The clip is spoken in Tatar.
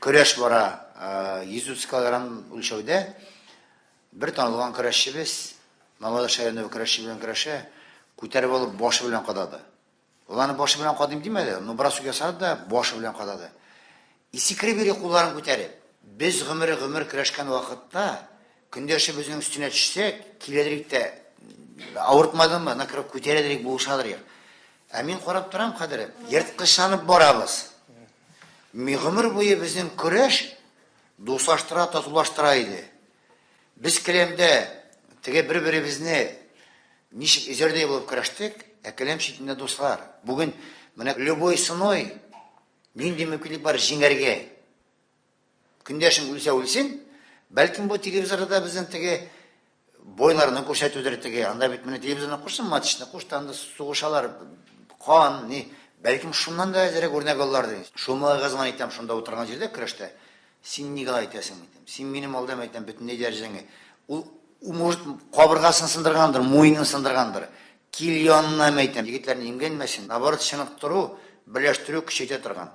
Көрәш бара 130 килограмм үлчәүдә. Бер танылган көрәшчебез, Мамадыш районы көрәшче белән көрәшә, күтәреп алып башы белән кадады. Ул аны башы белән кадыйм димәде, но бросок ясады да башы белән кадады. И сикереп йөри кулларын күтәреп. Без гомере гомер көрәшкән вакытта көндәшебезнең өстенә төшсәк, киләдер тә авыртмадымы, накрып күтәрәдер, булышадыр. Ә мин карап торам хәзер, ерткычланып барабыз. Гомер буе безнең көрәш дуслаштыра, татулаштыра иде. Без келәмдә теге бер-беребезне ничек өзәрдәй булып көрәштек, ә келәм читендә дуслар. Бүген менә любой ценой нинди мөмкинлек бар җиңәргә. Көндәшең үлсә үлсен, бәлкем бу телевизорда да безнең теге бойларны күрсәтүдер теге. Анда бит менә телевизорны кушсын, матчны кушты, анда сугышалар, кан, ни. Бәлкем шуннан да әзрәк үрнәк алалар ди. Шул малайга звонить итәм, шунда утырган җирдә көрәштә. Син нигә алай итәсең, әйтәм. Син минем алда, әйтәм, бөтенләй дәрәҗәңә. Ул, может, кабыргасын сындыргандыр, муенын сындыргандыр. Кил янына, әйтәм. Егетләрне имгәнмәсен. Наоборот, чыныктыру, берләштерү көчәйтә торган.